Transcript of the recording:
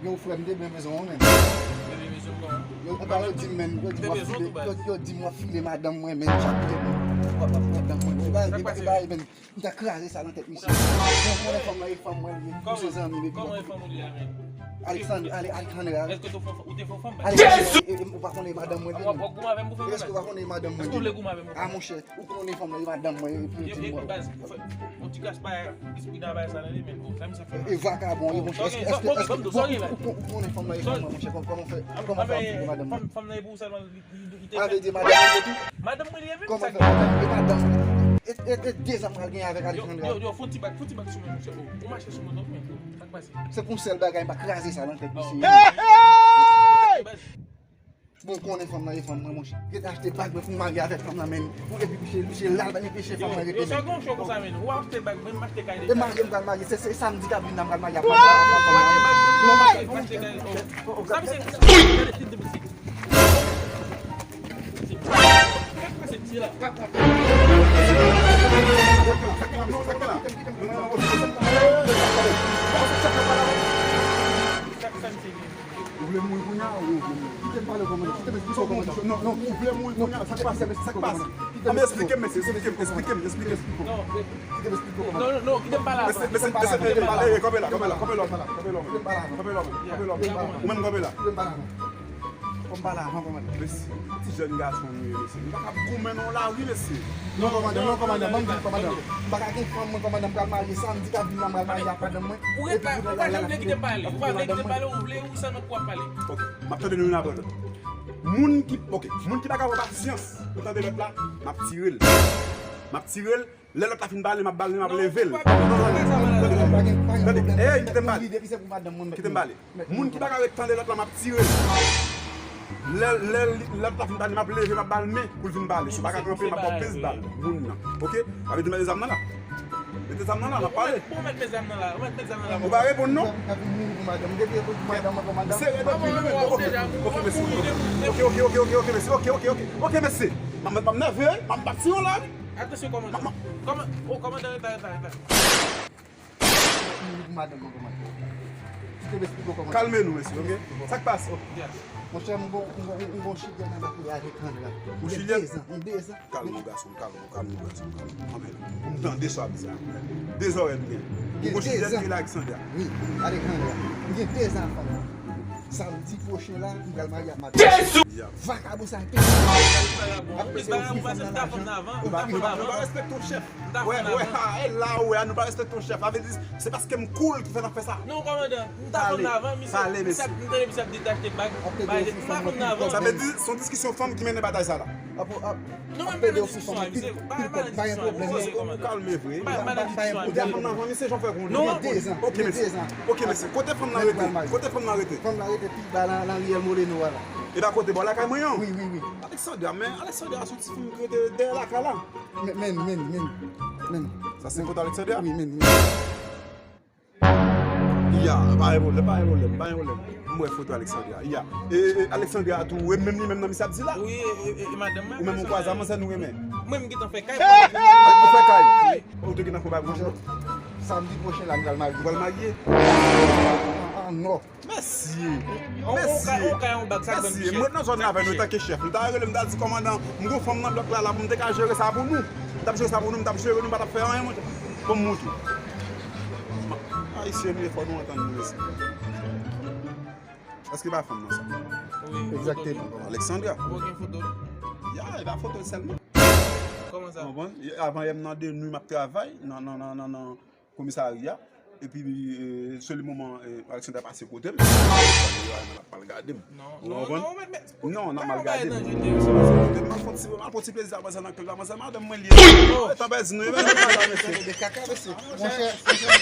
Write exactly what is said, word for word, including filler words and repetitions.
Yo, frè m, te byen bezwen w, menm. Te byen bezwen w kòman? Yo, anba, yo di m, menm, yo di m w ap file, yo, yo di m w ap file madanm mwen, menm, chak lè, menm, w ap, w ap madanm mwen. E ba, e ba, e ba, menm, m ta kraze sa nan tèt misye. Bon, konnen fanm nan e fanm mwen li ye, pou se zanmi m epi. Kòman e fanm ou li a, menm? Alexandre, Ale-, Alexandra. Èske ou te fè fanm? Alexandra, e, e, ou pa konnen madanm mwen li ye, menm? W ap goumen avè m pou fè fanm? Èske ou pa konnen madanm mwen li ye? Èske ou vle goumen avè m pou fè fanm? A, monchè. Ou konnen fanm nan, e madanm mwen, e pou di m, baz, ou fè, yon ti kras bay, espri nan bay sa, tande, men, bon, sa misye fè. E vakabon, e monchè, èske, èske, èske ou, ou, ou konnen fanm nan, e fanm nan, monchè, kòman, kòman fè, kòman fè ap di madanm mwen? Fanm, fanm nan, e pou ou sèlman, li, li, li te fè. Sa vle di madanm mwen tou? Madanm mwen li ye, menm. Kòman fè madanm, e madanm mwen? E, e, e de zan m pral genyen avèk Alexandra. Yo, yo, yo, fon ti bak, fon ti bak sou mwen, monchè. O, ou mache sou mwen, non, men, sa k pase? Se pou yon sèl bagay, m pa kraze sa nan tèt misye. Baz. Bon, konnen fanm nan e fanm mwen, monchè. Rete achte bag mwen pou m marye avèk fanm nan, men. Ou epi misye, misye la, l pa gen peche fanm nan rete, men. Yo, sa gon cho konsa, men. Ou achte bag, mwen m achte kay de. E marye m pral marye, se, se samdi k ap vin nan m pral marye avèk fanm nan. Non, m achte kay. Sa misye, sa misye, gade tit de boutik. Sa misye la. Sa misye gen? Ou vle mouri kounye a, ou vle mouri? Kite m pale w, kòmandan. Kite m esplike w, kòmandan. Non, non, ou vle mouri kounye a, sa k pase, sa k pase? Ann esplike m, mesye, esplike m, esplike m, esplike m. Kite m esplike w, kòmandan. Non, non, non, kite m pale avan. Mesye, mesye, mesye, mesye, pale, kanpe la, kanpe la, kanpe la, kanpe la, kanpe la, kanpe la. Ou menm kanpe la. Kite m pale avan. Fò m pale avan, kòmandan. Mesye, ti jèn gason nou ye, mesye. Nou pa kab goumen nan lari, mesye. Non, kòmandan, non, kòmandan, ban m di w, kòmandan. M pa ka gen fanm mwen, kòmandan, m pral marye samdi k ap vin nan, m pral marye ak madanm mwen. Ou ret la, ou pa janm vle kite m pale. Ou pa vle kite m pale, ou vle ou sèlman pou w ap pale. Ok, m ap tande nou youn apre lòt. Moun ki, ok, moun ki pa ka pran pasyans pou tande lòt la, m ap tire l. M ap tire l. Lè lòt la fin pale, m ap ba l men, m ap leve l. Tande, ey, kite m pale. Kite m pale. Moun ki pa ka ret tande lòt la, m ap tire l. Lè, lè li, lè lòt la fin pale, m ap leve, m ap ba l men pou l vin pale. Si w pa ka kanpe, m ap ba w plis bal. Moun nan. Ok? Sa vle di m mete zam nan la. Mete zam nan la, m ap pale. Ou pa reponn non. Se rèd anpil, men. Ok, ok, ok, ok, ok, mesye. Ok, ok, ok, ok, ok, ok, ok, mesye. M ap, m ap nève, m ap, m ap tire w la. Atansyon, kòmandan. Kòman, oh, kòmandan, reta, reta, reta. Pou madanm mwen, kòmandan. Kite m esplike w, kòmandan. Kalme nou, mesye, ok? Sa k pase? Monchè, m gon, m gon, m gon chilyen nan lakay Alexandra. Yon chilyen? Dezan, dezan. Kalme w, gason, kalme w, kalme w, gason, kalme w. Kanmenm, pou m tande sa w ap di a. De zòrèy m gen. Yon chilyen ki rele Alexandra. Wi, Alexandra. M gen dezan avèk fanm nan. Samdi pwochen la, m pral marye ak madanm. Jezi! Vakabon sa pete. Ap pete, ofri fanm nan lajan. Ou pa respekte yon chèf. Wè, wè, e la ou wè a, nou pa respekte yon chèf. Sa vle di, se paske m cool ki fè n ap fè sa. Non, kòmandan, m ta fanm nan avan, misye. Pale, mesye. M tande misye ap di l t achte bag. M pa fanm nan avan. Sa vle di, se yon diskisyon fanm ki mennen batay sa la. Non, mwen pa nan diskisyon a, misye. Pa nan diskisyon a, misye. Ou kalme vre. Pa nan diskisyon a, misye. Ou te fanm nan avan, misye, jan w fè konnen. Non, ok, mesye. Ok, mesye. Kote fanm nan rete? Kote fanm nan rete? Fanm nan rete pi ba nan, nan riyèl Moleno a la. E pa kote bò lakay mwen an? Wi, wi, wi. Alexandra, men Alexandra se yon ti fanm ki rete dèyè lakay la. Men, men, men, men, men. Sa se foto Alexandra? Wi, men, men. Ya, pa gen pwoblèm, pa gen pwoblèm, pa gen pwoblèm. M wè foto Alexandra. Ya. E, e Alexandra tou, e menm li menm nan misye ap di la? Wi, e, e, e madanm mwen. Ou menm ou kwaze a manzè nou renmen. Mwen m gentan fè kay. Ou fè kay? Wi. Ou te gentan fè bagay pou jòdi? Samdi pwochen la, m pral marye. Ou pral marye? An, an, an, non. Mesye, mesye, mesye, mwen nan zòn nan avè nou tanke chèf. Nou ta rele m ta di kòmandan, m gon fanm nan blòk la, la pou m te ka jere sa pou nou. M t ap jere sa pou nou, m t ap jere nou, m pa t ap fè anyen, monchè. Bon, m montre w. Ayisyen nou ye, fò nou antann nou, mesye. Èske pa fanm nan sa? Wi, egzakteman. Alexandra. Ou gen foto l? Ya, e pa foto l sèlman. Kòman sa? Konprann? Avan yè m nan de nwi m ap travay nan, nan, nan, nan, nan komisarya. Epi, e, se le moman, e, Alexandra pase kote m. L ap mal gade m. Non, non, non, mèt, mèt. Non, l ap mal gade m. M ap fè ti, m ap fè ti plezi a manzè nan kè la. Manzè madanm mwen li ye. Oh, tanbèz nou, e, mesye. De kaka, mesye. Monchè, monchè.